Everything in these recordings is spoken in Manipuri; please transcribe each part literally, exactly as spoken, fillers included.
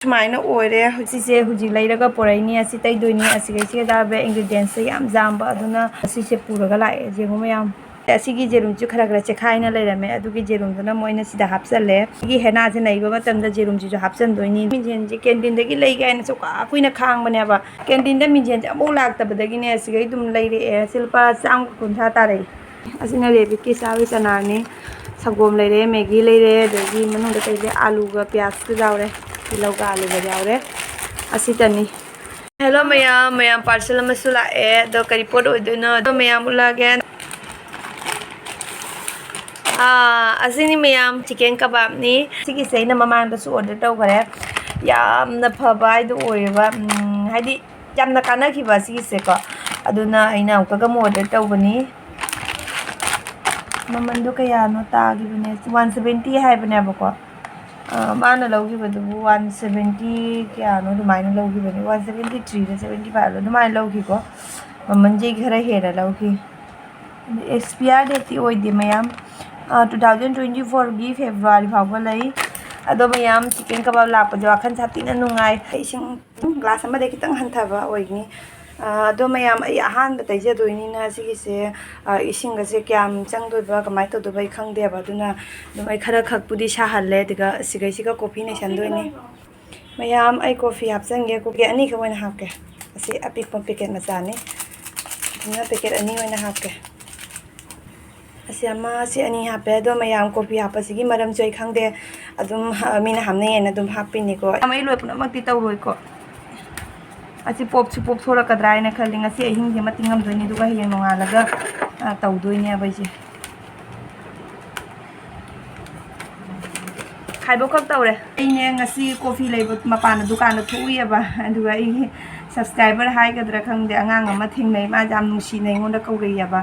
ꯁꯨꯃꯥꯏꯅ ꯑꯣꯏꯔꯦ꯫ ꯁꯤꯁꯦ ꯍꯧꯖꯤꯛ ꯂꯩꯔꯒ ꯄꯨꯔꯛꯏꯅꯦ꯫ ꯑꯁꯤ ꯇꯩꯗꯣꯏꯅꯦ꯫ ꯑꯁꯤꯒꯩꯁꯤꯒ ꯆꯥꯕ ingredients ꯁꯦ ꯌꯥꯝ ꯌꯥꯝꯕ, ꯑꯗꯨꯅ ꯑꯁꯤꯁꯦ ꯄꯨꯔꯒ ꯂꯥꯛꯑꯦ꯫ ꯌꯦꯡꯉꯨ ꯃꯌꯥꯝ, ꯑꯁꯤꯒꯤ ꯌꯦꯔꯨꯝꯁꯨ ꯈꯔ ꯈꯔ ꯆꯦꯈꯥꯏꯅ ꯂꯩꯔꯝꯃꯦ꯫ ꯑꯗꯨꯒꯤ ꯌꯦꯔꯨꯝꯗꯨꯅ ꯃꯣꯏꯅ ꯁꯤꯗ ꯍꯥꯞꯆꯜꯂꯦ꯫ ꯁꯤꯒꯤ ꯍꯦꯅꯥꯁꯦ ꯅꯩꯕ ꯃꯇꯝꯗ ꯌꯦꯔꯨꯝꯁꯤꯁꯨ ꯍꯥꯞꯆꯟꯗꯣꯏꯅꯤ꯫ ꯃꯤꯡꯁꯦꯟꯁꯦ canteen ꯗꯒꯤ ꯂꯩꯒꯦ ꯍꯥꯏꯅ ꯆꯧꯀꯥ ꯀꯨꯏꯅ ꯈꯥꯡꯕꯅꯦꯕ꯫ Canteen ꯗ ꯃꯤꯡꯁꯦꯟꯁꯦ ꯑꯃꯨꯛ ꯂꯥꯛꯇꯕꯗꯒꯤꯅꯦ ꯁꯤꯒꯩ ꯑꯗꯨꯝ ꯂꯩꯔꯛꯑꯦ꯫ ꯁꯤ ꯂꯨꯄꯥ ꯆꯥꯝꯃꯒ ꯀꯨꯟꯊ꯭ꯔꯥ ꯇꯥꯔꯛꯏ꯫ ꯑꯁꯤꯅ ꯔꯦꯕꯤꯠꯀꯤ ꯆꯥꯕꯤ ꯆꯅꯥꯅꯤ꯫ ꯁꯪꯒꯣꯝ ꯂꯩꯔꯦ, ꯃꯦꯒꯤ ꯂꯩꯔꯦ, ꯑꯗꯒꯤ ꯃꯅꯨꯡꯗ ꯀꯩꯁꯦ ꯑꯥꯂꯨꯒ ꯄꯤꯌꯥꯁꯀ ꯌꯥꯎꯔꯦ꯫ ꯇꯤꯜꯍꯧꯒ ꯑꯥꯂꯨꯒ ꯌꯥꯎꯔꯦ꯫ ꯑꯁꯤꯇꯅꯤ꯫ Hello ꯃꯌꯥꯝ, ꯃꯌꯥꯝ parcel ꯑꯃꯁꯨ ꯂꯥꯛꯑꯦ꯫ ꯑꯗꯣ ꯀꯔꯤ ꯄꯣꯠ ꯑꯣꯏꯗꯣꯏꯅꯣ? ꯑꯗꯣ ꯃꯌꯥꯝ ꯎꯠꯂꯛꯑꯒꯦ꯫ ꯑꯥ, ꯑꯁꯤꯅꯤ ꯃꯌꯥꯝ, chicken kebab ꯅꯤ꯫ ꯁꯤꯒꯤꯁꯦ ꯑꯩꯅ ꯃꯃꯥꯡꯗꯁꯨ order ꯇꯧꯈꯔꯦ꯫ ꯌꯥꯝꯅ ꯐꯕ ꯍꯥꯏꯗꯣ ꯑꯣꯏꯌꯦꯕ꯫ ꯎꯝ, ꯍꯥꯏꯗꯤ ꯌꯥꯝꯅ ꯀꯥꯟꯅꯈꯤꯕ ꯑꯁꯤꯒꯤꯁꯦꯀꯣ꯫ ꯑꯗꯨꯅ ꯑꯩꯅ ꯑꯃꯨꯛꯀꯒ ꯑꯃꯨꯛ order ꯇꯧꯕꯅꯤ꯫ ꯃꯃꯟꯗꯣ ꯀꯌꯥꯅꯣ ꯇꯥꯈꯤꯕꯅꯦ? One seventy ꯍꯥꯏꯕꯅꯦꯕꯀꯣ꯫ ꯑ, ꯃꯥꯅ ꯂꯧꯈꯤꯕꯗꯨꯕꯨ one seventy ꯀꯌꯥꯅꯣ ꯑꯗꯨꯃꯥꯏꯅ ꯂꯧꯈꯤꯕꯅꯦ꯫ One seventy three ꯔ seventy five ꯂ ꯑꯗꯨꯃꯥꯏꯅ ꯂꯧꯈꯤꯀꯣ꯫ ꯃꯃꯟꯁꯦ ꯈꯔ ꯍꯦꯟꯅ ꯂꯧꯈꯤ꯫ Expire date ꯇꯤ ꯑꯣꯏꯗꯦ ꯃꯌꯥꯝ꯫ ꯑ, two thousand twenty four ꯒꯤ February ꯐꯥꯎꯕ ꯂꯩ꯫ ꯑꯗꯣ ꯃꯌꯥꯝ, chicken kebab ꯂꯥꯛꯄꯁꯦ ꯋꯥꯈꯜ ꯁꯥꯊꯤꯅ ꯅꯨꯡꯉꯥꯏ꯫ ꯏꯁꯤꯡ glass ꯑꯃꯗꯒꯤ ꯈꯤꯇꯪ ꯍꯟꯊꯕ ꯑꯣꯏꯒꯅꯤ꯫ ꯑ, ꯑꯗꯣ ꯃꯌꯥꯝ, ꯑꯩ ꯑꯍꯥꯟꯕ ꯇꯩꯖꯗꯣꯏꯅꯤꯅ ꯁꯤꯒꯤꯁꯦ, ꯑ, ꯏꯁꯤꯡꯒꯁꯦ ꯀꯌꯥꯝ ꯆꯪꯗꯣꯏꯕ, ꯀꯃꯥꯏꯅ ꯇꯧꯗꯣꯏꯕ ꯑꯩ ꯈꯪꯗꯦꯕ꯫ ꯑꯗꯨꯅ ꯑꯗꯨꯝ ꯑꯩ ꯈꯔ ꯈꯛꯄꯨꯗꯤ ꯁꯥꯍꯜꯂꯦ, ꯑꯗꯨꯒ ꯁꯤꯒꯩꯁꯤꯒ coffee ꯅꯩꯁꯟꯗꯣꯏꯅꯤ꯫ ꯃꯌꯥꯝ, ꯑꯩ coffee ꯍꯥꯞꯆꯟꯒꯦ꯫ Coffee ꯑꯅꯤꯈꯛ ꯑꯣꯏꯅ ꯍꯥꯞꯀꯦ꯫ ꯑꯁꯤ ꯑꯄꯤꯛꯄ packet ꯃꯆꯥꯅꯤ꯫ ꯑꯗꯨꯅ packet ꯑꯅꯤ ꯑꯣꯏꯅ ꯍꯥꯞꯀꯦ꯫ ꯑꯁꯤ ꯑꯃ, ꯑꯁꯤ ꯑꯅꯤ ꯍꯥꯞꯄꯦ꯫ ꯑꯗꯣ ꯃꯌꯥꯝ, coffee ꯍꯥꯞꯄꯁꯤꯒꯤ ꯃꯔꯝꯁꯨ ꯑꯩ ꯈꯪꯗꯦ꯫ ꯑꯗꯨꯝ, ꯑ, ꯃꯤꯅ ꯍꯥꯞꯅꯩꯌꯦꯅ ꯑꯗꯨꯝ ꯍꯥꯞꯄꯤꯅꯤꯀꯣ꯫ ꯃꯌꯥꯝ, ꯑꯩ ꯂꯣꯏ ꯄꯨꯝꯅꯃꯛꯇꯤ ꯇꯧꯔꯣꯏꯀꯣ꯫ ꯑꯁꯤ ꯄꯣꯞꯁꯨ ꯄꯣꯞꯊꯣꯔꯛꯀꯗ꯭ꯔꯥ ꯍꯥꯏꯅ ꯈꯜꯂꯤ꯫ ꯉꯁꯤ ꯑꯍꯤꯡꯁꯦ ꯃꯇꯤꯡ ꯉꯝꯗꯣꯏꯅꯤ, ꯑꯗꯨꯒ ꯍꯌꯦꯡ ꯅꯣꯡꯉꯥꯜꯂꯒ, ꯑ, ꯇꯧꯗꯣꯏꯅꯦꯕ ꯑꯩꯁꯦ꯫ ꯈꯥꯏꯗꯣꯛꯈꯛ ꯇꯧꯔꯦ꯫ ꯑꯩꯅꯦ ꯉꯁꯤ coffee ꯂꯩꯕ ꯃꯄꯥꯟꯗ ꯗꯨꯀꯥꯟꯗ ꯊꯣꯛꯎꯏꯑꯕ, ꯑꯗꯨꯒ ꯑꯩꯒꯤ subscriber ꯍꯥꯏꯒꯗ꯭ꯔꯥ ꯈꯪꯗꯦ, ꯑꯉꯥꯡ ꯑꯃ ꯊꯦꯡꯅꯩ, ꯃꯥꯁꯦ ꯌꯥꯝ ꯅꯨꯡꯁꯤꯅ ꯑꯩꯉꯣꯟꯗ ꯀꯧꯔꯛꯏꯑꯕ꯫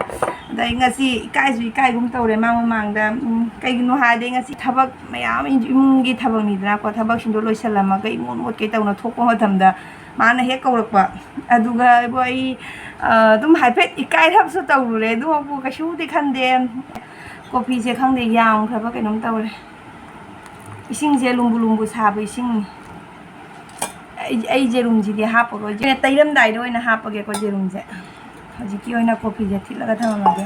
ꯑꯗ ꯑꯩ ꯉꯁꯤ ꯏꯀꯥꯏꯁꯨ ꯏꯀꯥꯏꯒꯨꯝ ꯇꯧꯔꯦ ꯃꯥ ꯃꯃꯥꯡꯗ꯫ ꯎꯝ, ꯀꯩꯒꯤꯅꯣ ꯍꯥꯏꯔꯗꯤ ꯉꯁꯤ ꯊꯕꯛ ꯃꯌꯥꯝ, ꯏꯃꯨꯡꯒꯤ ꯊꯕꯛꯅꯤꯗꯅꯀꯣ, ꯊꯕꯛꯁꯤꯡꯗꯣ ꯂꯣꯏꯁꯤꯜꯂꯝꯃꯒ ꯏꯃꯣꯠ ꯃꯣꯠꯀꯩ ꯇꯧꯅ ꯊꯣꯛꯄ ꯃꯇꯝꯗ ꯃꯥꯅ ꯍꯦꯛ ꯀꯧꯔꯛꯄ꯫ ꯑꯗꯨꯒ ꯑꯩꯕꯨ ꯑꯩ, ꯑ, ꯑꯗꯨꯝ ꯍꯥꯏꯐꯦꯠ ꯏꯀꯥꯏꯔꯞꯁꯨ ꯇꯧꯔꯨꯔꯦ, ꯑꯗꯨꯃꯛꯄꯨ ꯀꯩꯁꯨꯕꯨꯗꯤ ꯈꯟꯗꯦ꯫ Coffee ꯁꯦ ꯈꯪꯗꯦ, ꯌꯥꯝꯈ꯭ꯔꯕ ꯀꯩꯅꯣꯝ ꯇꯧꯔꯦ꯫ ꯏꯁꯤꯡꯁꯦ ꯂꯨꯝꯕꯨ ꯂꯨꯝꯕꯨ ꯁꯥꯕ ꯏꯁꯤꯡꯅꯤ꯫ ꯑꯩ ꯑꯩ ꯌꯦꯔꯨꯝꯁꯤꯗꯤ ꯍꯥꯞꯄꯔꯣꯏ, ꯇꯩꯔꯝꯗꯥꯏꯗ ꯑꯣꯏꯅ ꯍꯥꯞꯄꯒꯦꯀꯣ ꯌꯦꯔꯨꯝꯁꯦ꯫ ꯍꯧꯖꯤꯛꯀꯤ ꯑꯣꯏꯅ ꯀꯣꯐꯤꯁꯦ ꯊꯤꯠꯂꯒ ꯊꯝꯃꯝꯃꯒꯦ꯫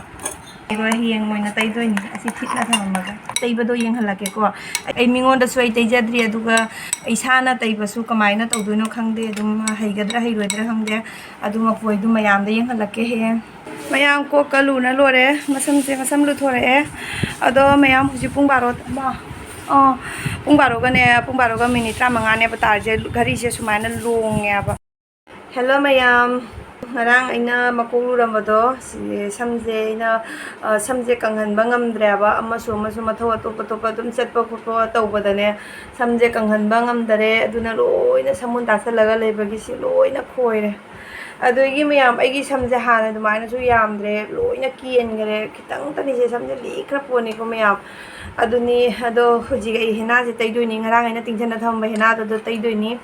ꯑꯩꯈꯣꯏ ꯍꯌꯦꯡ ꯑꯣꯏꯅ ꯇꯩꯗꯣꯏꯅꯤ ꯑꯁꯤ ꯊꯤꯠꯂ ꯊꯝꯃꯝꯃꯒ꯫ ꯇꯩꯕꯗꯣ ꯌꯦꯡꯍꯜꯂꯛꯀꯦꯀꯣ꯫ ꯑꯩ ꯃꯤꯉꯣꯟꯗꯁꯨ ꯑꯩ ꯇꯩꯖꯗ꯭ꯔꯤ, ꯑꯗꯨꯒ ꯏꯁꯥꯅ ꯇꯩꯕꯁꯨ ꯀꯃꯥꯏꯅ ꯇꯧꯗꯣꯏꯅꯣ ꯈꯪꯗꯦ, ꯑꯗꯨꯝ ꯍꯩꯒꯗ꯭ꯔꯥ ꯍꯩꯔꯣꯏꯗ꯭ꯔꯥ ꯈꯪꯗꯦ꯫ ꯑꯗꯨ ꯃꯈꯣꯏꯗꯨ ꯃꯌꯥꯝꯗ ꯌꯦꯡꯍꯜꯂꯛꯀꯦ ꯍꯌꯦꯡ꯫ ꯃꯌꯥꯝ ꯀꯣꯛꯀ ꯂꯨꯅ ꯂꯣꯏꯔꯦ, ꯃꯁꯝꯁꯦ ꯃꯁꯝ ꯂꯨꯊꯣꯔꯛꯑꯦ꯫ ꯑꯗꯣ ꯃꯌꯥꯝ ꯍꯧꯖꯤꯛ ꯄꯨꯡ ꯕꯥꯔꯣ, ꯃꯥ-, ꯑꯣ, ꯄꯨꯡ ꯕꯥꯔꯣꯒꯅꯦ, ꯄꯨꯡ ꯕꯥꯔꯣꯒ ꯃꯤꯅꯤꯠ ꯇꯔꯥꯃꯉꯥꯅꯦꯕ ꯇꯥꯔꯤꯁꯦ꯫ ꯘꯔꯤꯁꯦ ꯁꯨꯃꯥꯏꯅ ꯂꯣꯡꯉꯦꯕ꯫ ꯍꯦꯜꯂꯣ ꯃꯌꯥꯝ, ꯉꯔꯥꯡ ꯑꯩꯅ ꯃꯀꯣꯛ ꯂꯨꯔꯝꯕꯗꯣ, ꯁꯤ ꯁꯝꯁꯦ ꯑꯩꯅ, ꯑ, ꯁꯝꯁꯦ ꯀꯪꯍꯟꯕ ꯉꯝꯗ꯭ꯔꯦꯕ, ꯑꯃꯁꯨ ꯑꯃꯁꯨ ꯃꯊꯧ ꯑꯇꯣꯞ ꯑꯇꯣꯞꯄ ꯑꯗꯨꯝ ꯆꯠꯄ ꯈꯣꯠꯄ ꯇꯧꯕꯗꯅꯦ, ꯁꯝꯁꯦ ꯀꯪꯍꯟꯕ ꯉꯝꯗꯔꯦ꯫ ꯑꯗꯨꯅ ꯂꯣꯏꯅ ꯁꯝꯕꯨꯟ ꯇꯥꯁꯜꯂꯒ ꯂꯩꯕꯒꯤ ꯁꯤ ꯂꯣꯏꯅ ꯈꯣꯏꯔꯦ꯫ ꯑꯗꯨꯗꯒꯤ ꯃꯌꯥꯝ, ꯑꯩꯒꯤ ꯁꯝꯁꯦ ꯍꯥꯟꯅ ꯑꯗꯨꯃꯥꯏꯅꯁꯨ ꯌꯥꯝꯗ꯭ꯔꯦ, ꯂꯣꯏꯅ ꯀꯦꯟꯈꯔꯦ꯫ ꯈꯤꯇꯪꯇꯅꯤꯁꯦ ꯁꯝꯁꯦ ꯂꯤꯈ꯭ꯔ ꯄꯣꯠꯅꯤꯀꯣ ꯃꯌꯥꯝ꯫ ꯑꯗꯨꯅꯤ, ꯑꯗꯣ ꯍꯧꯖꯤꯛ ꯑꯩ ꯍꯦꯅꯥꯁꯦ ꯇꯩꯗꯣꯏꯅꯤ, ꯉꯔꯥꯡ ꯑꯩꯅ ꯇꯤꯡꯁꯤꯟꯅ ꯊꯝꯕ ꯍꯦꯅꯥꯗꯨꯗ ꯇꯩꯗꯣꯏꯅꯤ꯫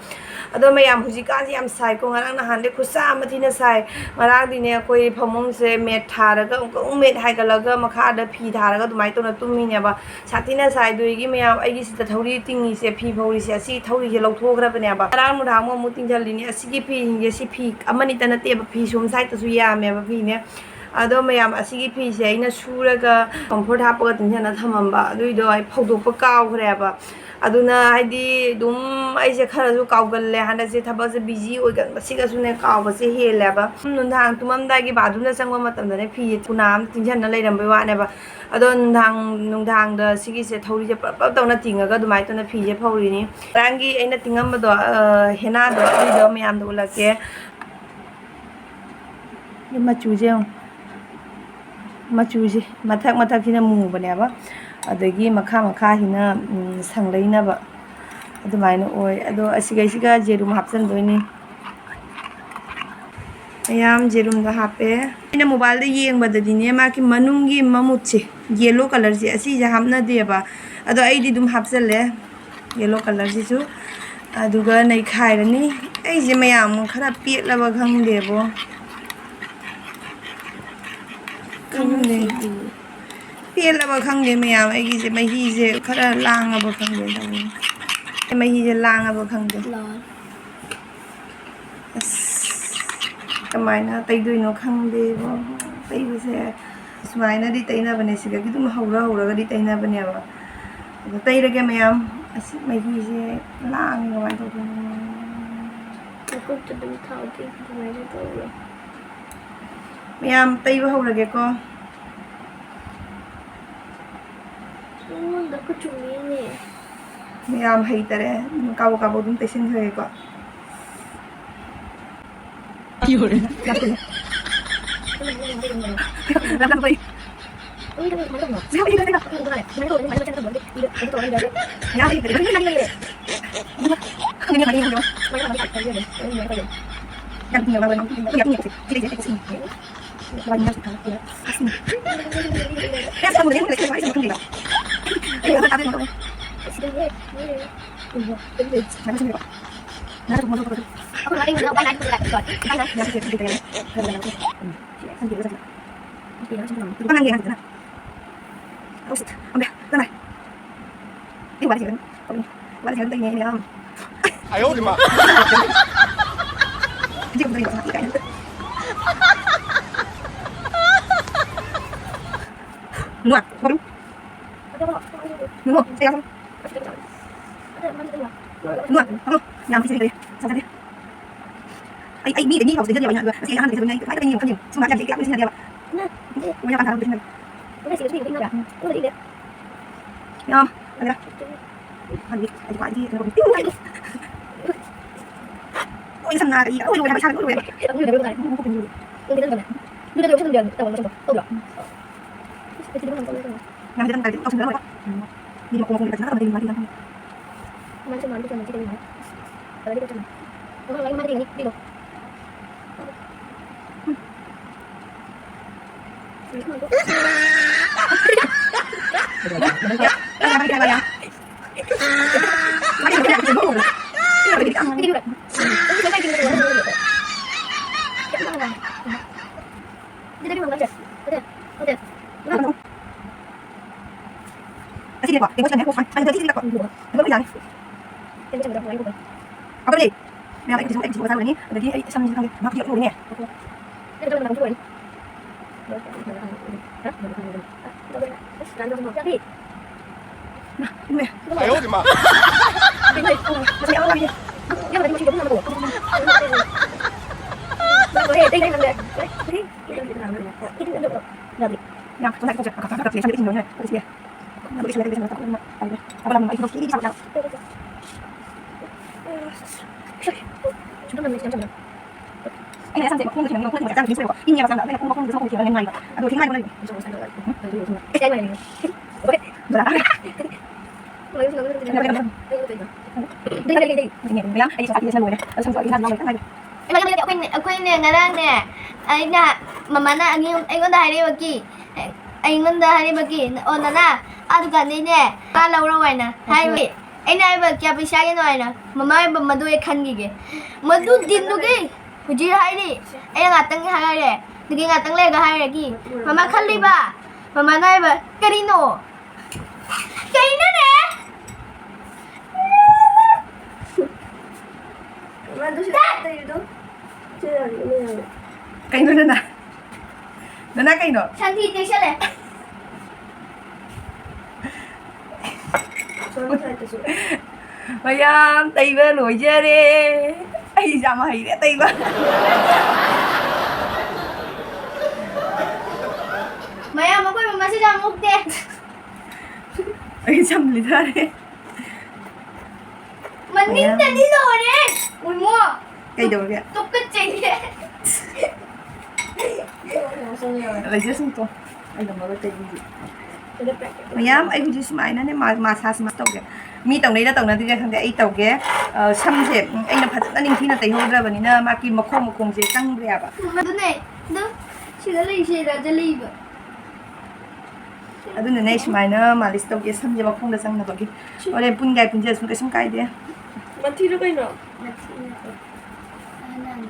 ꯑꯗꯣ ꯃꯌꯥꯝ, ꯍꯧꯖꯤꯛꯀꯥꯟꯁꯦ ꯌꯥꯝ ꯁꯥꯏꯀꯣ, ꯉꯔꯥꯡ ꯅꯍꯥꯟꯗꯩ ꯈꯨꯠꯁꯥ ꯑꯃ ꯊꯤꯅ ꯁꯥꯏ꯫ ꯉꯔꯥꯡꯗꯤꯅꯦ ꯑꯩꯈꯣꯏ ꯐꯃꯨꯡꯁꯦ ꯃꯦꯠ ꯊꯥꯔꯒ ꯑꯃꯨꯛꯀ ꯑꯃꯨꯛ ꯃꯦꯠ ꯍꯥꯏꯒꯠꯂꯒ ꯃꯈꯥꯗ ꯐꯤ ꯊꯥꯔꯒ ꯑꯗꯨꯃꯥꯏꯅ ꯇꯧꯅ ꯇꯨꯝꯃꯤꯅꯦꯕ꯫ ꯁꯥꯊꯤꯅ ꯁꯥꯏ꯫ ꯑꯗꯨꯗꯒꯤ ꯃꯌꯥꯝ, ꯑꯩꯒꯤ ꯁꯤꯗ ꯊꯧꯔꯤ ꯇꯤꯡꯉꯤꯁꯦ, ꯐꯤ ꯐꯧꯔꯤꯁꯦ, ꯑꯁꯤ ꯊꯧꯔꯤꯁꯦ ꯂꯧꯊꯣꯛꯈ꯭ꯔꯕꯅꯦꯕ꯫ ꯉꯔꯥꯡ ꯅꯨꯡꯗꯥꯡ ꯑꯃꯨꯛ ꯑꯃꯨꯛ ꯇꯤꯡꯁꯤꯜꯂꯤꯅꯤ꯫ ꯑꯁꯤꯒꯤ ꯐꯤꯁꯤꯡꯁꯦ, ꯁꯤ ꯐꯤ ꯑꯃꯅꯤꯇ ꯅꯠꯇꯦꯕ, ꯐꯤ ꯁꯣꯝ ꯁꯥꯏꯗꯇꯁꯨ ꯌꯥꯝꯃꯦꯕ ꯐꯤꯅꯦ꯫ ꯑꯗꯣ ꯃꯌꯥꯝ, ꯑꯁꯤꯒꯤ ꯐꯤꯁꯦ ꯑꯩꯅ ꯁꯨꯔꯒ ꯀꯝꯐꯣꯔꯠ ꯍꯥꯞꯄꯒ ꯇꯤꯡꯁꯤꯜꯂ ꯊꯝꯃꯝꯕ, ꯑꯗꯨꯏꯗꯣ ꯑꯩ ꯐꯧꯗꯣꯛꯄ ꯀꯥꯎꯈ꯭ꯔꯦꯕ꯫ ꯑꯗꯨꯅ ꯍꯥꯏꯗꯤ ꯑꯗꯨꯝ ꯑꯩꯁꯦ ꯈꯔꯁꯨ ꯀꯥꯎꯒꯜꯂꯦ ꯍꯟꯗꯛꯁꯦ, ꯊꯕꯛꯁꯦ ꯕꯤꯖꯤ ꯑꯣꯏꯒꯟꯕꯁꯤꯒꯁꯨꯅꯦ ꯀꯥꯎꯕꯁꯦ ꯍꯦꯜꯂꯦꯕ꯫ ꯅꯨꯡꯗꯥꯡ ꯇꯨꯝꯃꯝꯗꯥꯏꯒꯤ ꯕꯥꯊꯔꯨꯝꯗ ꯆꯪꯕ ꯃꯇꯝꯗꯅꯦ ꯐꯤꯁꯦ ꯊꯨꯅꯥ ꯑꯃ ꯇꯤꯡꯁꯤꯟꯅ ꯂꯩꯔꯝꯕꯩ ꯋꯥꯅꯦꯕ꯫ ꯑꯗꯣ ꯅꯨꯡꯗꯥꯡ, ꯅꯨꯡꯗꯥꯡꯗ ꯁꯤꯒꯤꯁꯦ ꯊꯧꯔꯤꯁꯦ ꯄꯔꯞ ꯄꯔꯞ ꯇꯧꯅ ꯇꯤꯡꯉꯒ ꯑꯗꯨꯃꯥꯏꯅ ꯇꯧꯅ ꯐꯤꯁꯦ ꯐꯧꯔꯤꯅꯤ꯫ ꯉꯔꯥꯡꯒꯤ ꯑꯩꯅ ꯇꯤꯡꯉꯝꯕꯗꯣ, ꯑ, ꯍꯦꯅꯥꯗꯣ, ꯑꯗꯨꯏꯗꯣ ꯃꯌꯥꯝꯗ ꯎꯠꯂꯛꯀꯦ꯫ ꯃꯆꯨꯁꯦ ꯌꯦꯡꯉꯨ꯫ ꯃꯆꯨꯁꯦ ꯃꯊꯛ ꯃꯊꯛꯁꯤꯅ ꯃꯨꯕꯅꯦꯕ, ꯑꯗꯒꯤ ꯃꯈꯥ ꯃꯈꯥꯁꯤꯅ, ꯎꯝ, ꯁꯪꯂꯩꯅꯕ ꯑꯗꯨꯃꯥꯏꯅ ꯑꯣꯏ꯫ ꯑꯗꯣ ꯑꯁꯤꯒꯩꯁꯤꯒ ꯖꯦꯔꯨꯝ ꯍꯥꯞꯆꯤꯟꯗꯣꯏꯅꯤ꯫ ꯃꯌꯥꯝ ꯖꯦꯔꯨꯝꯗꯣ ꯍꯥꯞꯄꯦ꯫ ꯑꯩꯅ ꯃꯣꯕꯥꯏꯜꯗ ꯌꯦꯡꯕꯗꯗꯤꯅꯦ, ꯃꯥꯒꯤ ꯃꯅꯨꯡꯒꯤ ꯃꯃꯨꯠꯁꯦ, ꯌꯦꯂꯣ ꯀꯂꯔꯁꯦ, ꯑꯁꯤꯁꯦ ꯍꯥꯞꯅꯗꯦꯕ꯫ ꯑꯗꯣ ꯑꯩꯗꯤ ꯑꯗꯨꯝ ꯍꯥꯞꯆꯜꯂꯦ, ꯌꯦꯂꯣ ꯀꯂꯔꯁꯤꯁꯨ꯫ ꯑꯗꯨꯒ ꯅꯩꯈꯥꯏꯔꯅꯤ꯫ ꯑꯩꯁꯦ ꯃꯌꯥꯝ ꯈꯔ ꯄꯦꯠꯂꯕ ꯈꯪꯗꯦꯕꯣ꯫ ꯈꯪꯗꯦ꯫ ꯄꯦꯜꯂꯕ ꯈꯪꯗꯦ ꯃꯌꯥꯝ, ꯑꯩꯒꯤꯁꯦ ꯃꯍꯤꯁꯦ ꯈꯔ ꯂꯥꯡꯉꯕ ꯈꯪꯗꯦ ꯇꯧꯔꯤꯁꯦ꯫ ꯃꯍꯤꯁꯦ ꯂꯥꯡꯉꯕ ꯈꯪꯗꯦ꯫ ꯂꯥꯡ-, ꯀꯃꯥꯏꯅ ꯇꯩꯗꯣꯏꯅꯣ ꯈꯪꯗꯦꯕꯣ꯫ ꯇꯩꯕꯁꯦ ꯁꯨꯃꯥꯏꯅꯗꯤ ꯇꯩꯅꯕꯅꯦ, ꯁꯤꯗꯒꯤ ꯑꯗꯨꯝ ꯍꯧꯔ ꯍꯧꯔꯒꯗꯤ ꯇꯩꯅꯕꯅꯦꯕ꯫ ꯑꯗꯣ ꯇꯩꯔꯒꯦ ꯃꯌꯥꯝ꯫ ꯑꯁꯤ ꯃꯍꯤꯁꯦ ꯂꯥꯡꯉꯦ, ꯀꯃꯥꯏꯅ ꯇꯧꯗꯣꯏꯅꯣ? ꯅꯈꯨꯠꯇ ꯑꯗꯨꯝ ꯊꯥꯎ ꯇꯩꯕ ꯑꯗꯨꯃꯥꯏꯅ ꯇꯧꯔꯣ꯫ ꯃꯌꯥꯝ ꯇꯩꯕ ꯍꯧꯔꯒꯦꯀꯣ꯫ ꯅꯉꯣꯟꯗ ꯈꯨꯠ ꯆꯨꯝꯃꯤꯅꯦ꯫ ꯃꯌꯥꯝ ꯍꯩꯇꯔꯦ꯫ ꯀꯥꯕꯛ ꯀꯥꯕꯛ ꯑꯗꯨꯝ ꯇꯩꯁꯤꯟꯈ꯭ꯔꯒꯦꯀꯣ꯫ ꯅꯨꯡꯉꯥꯏ꯫ ꯅꯨꯡꯉꯥꯏ꯫ ꯅꯨꯡꯉꯥꯏ꯫ ꯅꯨꯡꯉꯥꯏ꯫ ꯌꯥꯝ ꯊꯤꯖꯤꯟꯈ꯭ꯔꯦ꯫ ꯆꯥꯖꯗꯦ꯫ ꯑꯩ, ꯑꯩ ꯃꯤꯗ ꯃꯤ ꯐꯥꯎ ꯁꯤꯖꯤꯟꯅꯗꯦꯕ ꯑꯩꯅ꯫ ꯑꯗꯣ ꯑꯁꯤ ꯑꯍꯥꯟꯕ ꯁꯤꯖꯤꯟꯅꯩ꯫ ꯀꯃꯥꯏꯅ ꯇꯧꯅꯤ? ꯈꯪꯗꯦ꯫ ꯁꯨꯝ ꯍꯥꯏꯕ ꯌꯥꯝ ꯊꯤꯅ ꯁꯤꯖꯤꯟꯅꯗꯦꯕ꯫ ꯃꯣꯏꯅ ꯌꯥꯝ ꯄꯥꯝꯖꯕ ꯁꯤꯖꯤꯟꯅꯕ꯫ ꯌꯥꯝ ꯐꯖꯔꯦ꯫ ꯂꯣꯏ ꯁꯝꯅ ꯀꯔꯤ ꯂꯣꯏ ꯂꯣꯏꯔꯦ ꯍꯥꯏꯕ, ꯏꯁꯥꯅ ꯂꯣꯏ ꯂꯣꯏꯔꯦ ꯍꯥꯏꯕ꯫ ꯌꯥꯝ ꯐꯖꯅ ꯇꯧꯁꯤꯟꯕꯤꯔꯝꯃꯣꯏꯀꯣ꯫ ꯃꯤꯗꯤ ꯃꯈꯣꯡ ꯃꯈꯣꯡ ꯐꯖꯅ ꯇꯧꯔꯝꯃꯦ, ꯃꯥꯗꯤ ꯌꯥꯝ ꯐꯖꯅ꯫ ꯑꯁꯤꯗꯤꯀꯣ, ꯇꯦꯡꯀꯣꯠꯁꯤꯗꯅꯦ, ꯀꯣꯛ ꯁꯨꯃꯥꯏꯅ, ꯁꯨꯃꯥꯏꯅ ꯇꯧꯔꯗꯤ ꯁꯤꯗꯤ ꯇꯛꯄ꯫ ꯑꯗꯨꯒ ꯂꯣꯏ ꯌꯥꯅꯤ꯫ ꯑꯗꯨꯅꯦ꯫ ꯃꯌꯥꯝ ꯑꯩ ꯀꯨꯆꯨꯁꯦ ꯑꯩ ꯀꯨꯆꯨ ꯃꯆꯥ ꯑꯣꯏꯔꯅꯤ꯫ ꯑꯗꯒꯤ ꯑꯩ ꯁꯝꯁꯤꯁꯨ ꯈꯪꯗꯦ ꯃꯍꯥꯛꯀꯤ ꯑꯣꯏꯔꯅꯦ꯫ ꯏꯃꯦ꯫ ꯌꯥꯝ ꯊꯨꯅ ꯊꯣꯛꯁꯦ꯫ ꯀꯛ ꯀꯛ ꯀꯛ ꯀꯛ ꯁꯝꯗ ꯏꯁꯤꯡ ꯂꯣꯏꯅ ꯊꯣꯛꯁꯦ꯫ ꯑꯩꯅ ꯁꯝꯁꯦ ꯃꯈꯣꯡꯗ ꯊꯦꯡꯅꯕꯅꯤ, ꯃꯈꯣꯡꯗ ꯍꯛꯆꯥꯡ ꯊꯦꯡꯅꯕꯀꯣ꯫ ꯏꯪꯉꯦꯕ ꯍꯛꯆꯥꯡꯗ꯫ ꯑꯗꯨꯅ ꯈꯣꯡ ꯃꯈꯣꯡꯗꯁꯨ ꯃꯈꯣꯡ ꯊꯦꯡꯅꯕꯅ ꯅꯨꯡꯉꯥꯏꯕ꯫ ꯑꯗꯣ ꯊꯦꯡꯅ ꯍꯥꯏꯕ ꯂꯩꯕ꯫ ꯗꯣꯂꯥ ꯇꯥꯔꯦ꯫ ꯃꯌꯥꯝ ꯑꯩ ꯁꯝ ꯀꯛꯄꯤꯁꯤꯅ ꯂꯣꯏꯔꯦ꯫ ꯑꯗꯣ ꯁꯝꯁꯨ ꯑꯩ ꯏꯁꯥ ꯂꯣꯏꯔꯦ꯫ ꯏꯃꯥ, ꯏꯃꯥ, ꯑꯩꯈꯣꯏꯅꯦ, ꯑꯩꯈꯣꯏꯅꯦ ꯉꯔꯥꯡꯅꯦ, ꯑꯩꯅ, ꯃꯃꯥꯅ ꯑꯅꯤ ꯑꯍꯨꯝ ꯑꯩꯉꯣꯟꯗ ꯍꯥꯏꯔꯛꯏꯕꯒꯤ, ꯑꯩꯉꯣꯟꯗ ꯍꯥꯏꯔꯛꯏꯕꯒꯤ, "ꯑꯣ ꯅꯅꯥ, ꯑꯥ ꯗꯨꯀꯥꯟꯗꯩꯅꯦ ꯉꯥ ꯂꯧꯔꯣ" ꯍꯥꯏꯅ ꯍꯥꯏꯕꯒꯤ꯫ ꯑꯩꯅ ꯍꯥꯏꯕ, "ꯀꯌꯥ ꯄꯩꯁꯥꯒꯤꯅꯣ?" ꯍꯥꯏꯅ꯫ ꯃꯃꯥ ꯍꯥꯏꯕ ꯃꯗꯨ ꯑꯩ ꯈꯟꯈꯤꯒꯦ꯫ ꯃꯗꯨ ꯗꯤꯟꯗꯨꯒꯤ ꯍꯧꯖꯤꯛ ꯍꯥꯏꯔꯤ꯫ ꯑꯩꯅ ꯉꯥꯛꯇꯪ ꯍꯥꯏꯔꯦ꯫ ꯑꯗꯨꯒꯤ ꯉꯥꯛꯇꯪ ꯂꯩꯔꯒ ꯍꯥꯏꯔꯒꯤ꯫ ꯃꯃꯥ ꯈꯜꯂꯤꯕ꯫ ꯃꯃꯥꯅ ꯍꯥꯏꯕ, "ꯀꯔꯤꯅꯣ?" ꯀꯩꯅꯣꯅꯦ? ꯃꯗꯨꯁꯨ ꯇꯩꯔꯤꯗꯣ꯫ ꯁꯤ ꯌꯥꯔꯤ, ꯑꯃ ꯌꯥꯔꯤ꯫ ꯀꯩꯅꯣ ꯅꯅꯥ? ꯅꯅꯥ ꯀꯩꯅꯣ? ꯁꯟꯊꯤ ꯇꯩꯁꯜꯂꯦ꯫ ꯁꯣꯝ ꯁꯥꯏꯗꯇꯁꯨ꯫ ꯃꯌꯥꯝ ꯇꯩꯕ ꯂꯣꯏꯖꯔꯦ꯫ ꯑꯩ ꯌꯥꯝ ꯍꯩꯔꯦ ꯇꯩꯕ꯫ ꯃꯌꯥꯝ ꯑꯀꯣꯏꯕ ꯃꯁꯤꯗ ꯑꯃꯨꯛꯇꯦ꯫ ꯑꯩ ꯁꯝ ꯂꯤꯊꯔꯦ꯫ ꯃꯅꯤꯡꯗꯗꯤ ꯂꯣꯏꯔꯦ꯫ ꯎꯏꯃꯣ꯫ ꯀꯩꯗꯧꯔꯒꯦ? ꯇꯨꯀꯠꯆꯩꯌꯦ꯫ ꯂꯩꯖꯁꯅꯨꯀꯣ꯫ ꯑꯩ ꯉꯝꯃꯔꯣꯏ ꯇꯩꯕꯤꯒꯦ꯫ ꯃꯌꯥꯝ, ꯑꯩ ꯍꯧꯖꯤꯛ ꯁꯨꯃꯥꯏꯅꯅꯦ ꯃꯥ-, ꯃꯥꯁꯥꯁ ꯃꯥꯁ ꯇꯧꯒꯦ꯫ ꯃꯤ ꯇꯧꯅꯩꯔ ꯇꯧꯅꯗ꯭ꯔꯤꯔ ꯈꯪꯗꯦ, ꯑꯩ ꯇꯧꯒꯦ꯫ ꯑ, ꯁꯝꯁꯦ, ꯎꯝ, ꯑꯩꯅ ꯐꯖꯅ ꯅꯤꯡꯊꯤꯅ ꯇꯩꯍꯧꯗ꯭ꯔꯕꯅꯤꯅ ꯃꯥꯒꯤ ꯃꯈꯣꯡ ꯃꯈꯣꯡꯁꯦ ꯆꯪꯗ꯭ꯔꯦꯕ꯫ ꯑꯗꯨꯅꯦ, ꯑꯗꯨ ꯁꯤꯗ ꯂꯩꯁꯦ, ꯔꯥꯖ ꯂꯩꯕ꯫ ꯑꯗꯨꯅꯅꯦ ꯑꯩ ꯁꯨꯃꯥꯏꯅ ꯃꯥꯂꯤꯁ ꯇꯧꯒꯦ, ꯁꯝꯁꯦ ꯃꯈꯣꯡꯗ ꯆꯪꯅꯕꯒꯤ꯫ ꯍꯣꯔꯦꯟ ꯄꯨꯟꯒꯥꯏ ꯄꯨꯟꯖꯔꯁꯨ ꯀꯩꯁꯨꯝ ꯀꯥꯏꯗꯦ꯫ ꯃꯊꯤꯗꯣ ꯀꯩꯅꯣ? ꯃꯊꯤ ꯅꯠꯇꯦ꯫ ꯑꯍꯟ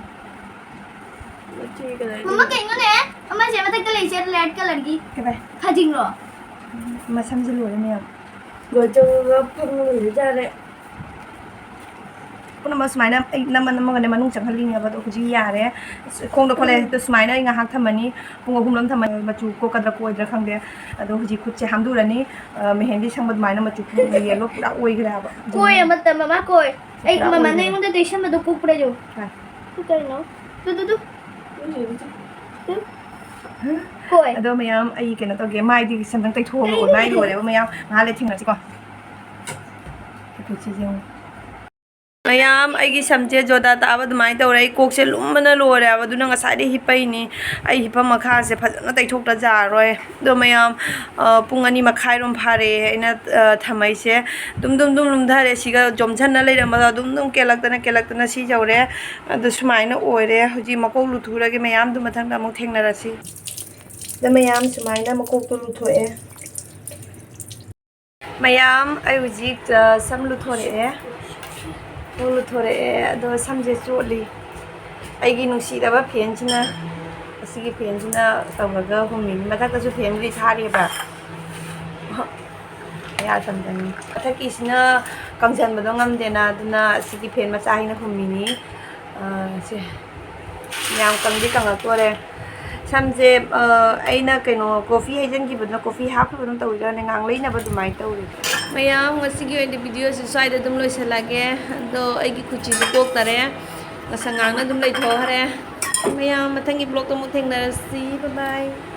ꯃꯊꯤ ꯀꯗꯥꯏꯗꯒꯤ? ꯃꯃꯥ, ꯀꯩꯅꯣꯅꯦ? ꯑꯃꯁꯦ ꯃꯊꯛꯇ ꯂꯩꯁꯦ, red colourꯒꯤ꯫ ꯀꯗꯥꯏ? ꯐꯥꯖꯤꯡꯂꯣ? ꯃꯁꯝꯁꯦ ꯂꯣꯏꯔꯦ ꯃꯌꯥꯝ꯫ ꯂꯣꯏꯖꯧꯔꯒ ꯐꯝ ꯂꯣꯏꯔꯦ ꯌꯥꯔꯦ꯫ ꯄꯨꯝꯅꯃꯛ ꯁꯨꯃꯥꯏꯅ ꯑꯩ ꯅꯝꯃ ꯅꯝꯃꯒꯅꯦ ꯃꯅꯨꯡ ꯆꯪꯍꯜꯂꯤꯅꯦꯕ꯫ ꯑꯗꯣ ꯍꯧꯖꯤꯛ ꯌꯥꯔꯦ꯫ ꯑꯁ, ꯈꯣꯡꯗ ꯈꯣꯠꯂꯦ꯫ ꯑꯗꯣ ꯁꯨꯃꯥꯏꯅ ꯑꯩ ꯉꯥꯏꯍꯥꯛ ꯊꯝꯃꯅꯤ꯫ ꯄꯨꯡ ꯑꯍꯨꯝ ꯂꯣꯝ ꯊꯝꯃꯅꯤ꯫ ꯃꯆꯨ ꯀꯣꯛꯀꯗ꯭ꯔꯥ ꯀꯣꯛꯑꯣꯏꯗ꯭ꯔꯥ ꯈꯪꯗꯦ꯫ ꯑꯗꯣ ꯍꯧꯖꯤꯛ ꯈꯨꯠꯁꯦ ꯍꯥꯝꯗꯣꯛꯎꯔꯅꯤ꯫ ꯑ, ꯃꯦꯍꯦꯟꯗꯤ ꯁꯪꯕ ꯑꯗꯨꯃꯥꯏꯅ ꯃꯆꯨ ꯌꯦꯜꯂꯣ ꯄꯨꯔꯥ ꯑꯣꯏꯈ꯭ꯔꯦ ꯍꯥꯏꯕ꯫ ꯀꯣꯏ ꯑꯃꯠꯇ, ꯃꯃꯥ, ꯀꯣꯏ꯫ ꯑꯩ ꯄꯨꯔꯥ ꯃꯃꯥꯅ ꯑꯣꯏꯈ꯭ꯔꯦ꯫ ꯑꯩꯉꯣꯟꯗ ꯇꯩꯁꯟꯕꯗꯣ ꯀꯣꯛꯄ꯭ꯔꯥ ꯌꯦꯡꯉꯨ꯫ ꯍꯣꯏ꯫ ꯁꯤ ꯀꯩꯅꯣ? Two, two, two. ꯇꯨ꯫ ꯀꯣꯏ꯫ ꯑꯗꯣ ꯃꯌꯥꯝ, ꯑꯩ ꯀꯩꯅꯣ ꯇꯧꯒꯦ, ꯃꯥꯏꯗꯤ ꯁꯝꯇꯪ ꯇꯩꯊꯣꯛꯑꯒ ꯑꯣꯏ ꯃꯥꯏ ꯂꯣꯏꯔꯦꯕ ꯃꯌꯥꯝ꯫ ꯉꯥꯏꯍꯥꯛ ꯂꯩ ꯊꯦꯡꯅꯁꯤꯀꯣ꯫ ꯐꯤꯊꯨꯞꯁꯤꯁꯦ ꯌꯦꯡꯉꯨ꯫ ꯃꯌꯥꯝ, ꯑꯩꯒꯤ ꯁꯝꯁꯦ ꯖꯣꯗꯥ ꯇꯥꯕ ꯑꯗꯨꯃꯥꯏꯅ ꯇꯧꯔꯦ꯫ ꯑꯩ ꯀꯣꯛꯁꯦ ꯂꯨꯝꯕꯅ ꯂꯣꯏꯔꯦ ꯍꯥꯏꯕ꯫ ꯑꯗꯨꯅ ꯉꯁꯥꯏꯗꯩ ꯍꯤꯞꯄꯩꯅꯤ꯫ ꯑꯩ ꯍꯤꯞꯐꯝ ꯃꯈꯥꯁꯦ ꯐꯖꯅ ꯇꯩꯊꯣꯛꯇ ꯌꯥꯔꯔꯣꯏ꯫ ꯑꯗꯣ ꯃꯌꯥꯝ, ꯑ, ꯄꯨꯡ ꯑꯅꯤ ꯃꯈꯥꯏꯔꯣꯝ ꯐꯥꯔꯦ ꯑꯩꯅ, ꯑ, ꯊꯝꯃꯩꯁꯦ꯫ ꯗꯨꯝ, ꯗꯨꯝ, ꯗꯨꯝ ꯂꯨꯝꯊꯔꯦ꯫ ꯁꯤꯒ ꯖꯣꯝꯁꯟꯅ ꯂꯩꯔꯝꯕꯗꯣ ꯑꯗꯨꯝ, ꯗꯨꯝ ꯀꯦꯜꯂꯛꯇꯅ, ꯀꯦꯜꯂꯛꯇꯅ ꯁꯤ ꯌꯧꯔꯦ꯫ ꯑꯗꯨ ꯁꯨꯃꯥꯏꯅ ꯑꯣꯏꯔꯦ꯫ ꯍꯧꯖꯤꯛ ꯃꯀꯣꯛ ꯂꯨꯊꯨꯔꯒꯦ ꯃꯌꯥꯝꯗꯨ ꯃꯊꯪꯗ ꯑꯃꯨꯛ ꯊꯦꯡꯅꯔꯁꯤ꯫ ꯑꯗ ꯃꯌꯥꯝ ꯁꯨꯃꯥꯏꯅ ꯃꯀꯣꯛꯇꯣ ꯂꯨꯊꯣꯛꯑꯦ꯫ ꯃꯌꯥꯝ, ꯑꯩ ꯍꯧꯖꯤꯛ, ꯑ, ꯁꯝ ꯂꯨꯊꯣꯔꯛꯑꯦ꯫ ꯁꯝ ꯂꯨꯊꯣꯔꯛꯑꯦ, ꯑꯗꯣ ꯁꯝꯁꯦ ꯆꯣꯠꯂꯤ꯫ ꯑꯩꯒꯤ ꯅꯨꯡꯁꯤꯔꯕ ꯐꯦꯟꯁꯤꯅ, ꯑꯁꯤꯒꯤ ꯐꯦꯟꯁꯤꯅ ꯇꯧꯔꯒ ꯍꯨꯝꯃꯤꯅꯤ꯫ ꯃꯊꯛꯇꯁꯨ ꯐꯦꯟꯕꯨꯗꯤ ꯊꯥꯔꯤꯕ꯫ ꯀꯌꯥ ꯇꯝꯗꯅꯤ꯫ ꯃꯊꯛꯀꯤꯁꯤꯅ ꯀꯪꯁꯟꯕꯗꯣ ꯉꯝꯗꯦꯅ, ꯑꯗꯨꯅ ꯑꯁꯤꯒꯤ ꯐꯦꯟ ꯃꯆꯥꯁꯤꯅ ꯍꯨꯝꯃꯤꯅꯤ꯫ ꯑ, ꯁꯦ꯫ ꯌꯥꯝ ꯀꯪꯗꯤ ꯀꯪꯉꯛꯇꯣꯔꯦ꯫ ꯁꯝꯁꯦ, ꯑ, ꯑꯩꯅ ꯀꯩꯅꯣ, ꯀꯣꯐꯤ ꯍꯩꯖꯤꯟꯈꯤꯕꯗꯨꯅ, ꯀꯣꯐꯤ ꯍꯥꯞꯈꯤꯕꯗꯨꯅ ꯇꯧꯔꯤꯔꯅꯦ, ꯉꯥꯡꯂꯩꯅꯕ ꯑꯗꯨꯃꯥꯏꯅ ꯇꯧꯔꯤ꯫ ꯃꯌꯥꯝ, ꯉꯁꯤꯒꯤ ꯑꯣꯏꯅꯗꯤ ꯚꯤꯗꯤꯑꯣꯁꯤ ꯁ꯭ꯋꯥꯏꯗ ꯑꯗꯨꯝ ꯂꯣꯏꯁꯤꯜꯂꯒꯦ꯫ ꯑꯗꯣ ꯑꯩꯒꯤ ꯈꯨꯠꯁꯤꯁꯨ ꯀꯣꯛꯇꯔꯦ, ꯉꯁꯪ ꯉꯥꯡꯅ ꯑꯗꯨꯝ ꯂꯩꯊꯣꯛꯈ꯭ꯔꯦ꯫ ꯃꯌꯥꯝ, ꯃꯊꯪꯒꯤ ꯕ꯭ꯂꯣꯛꯇ ꯑꯃꯨꯛ ꯊꯦꯡꯅꯔꯁꯤ꯫ Bye bye꯫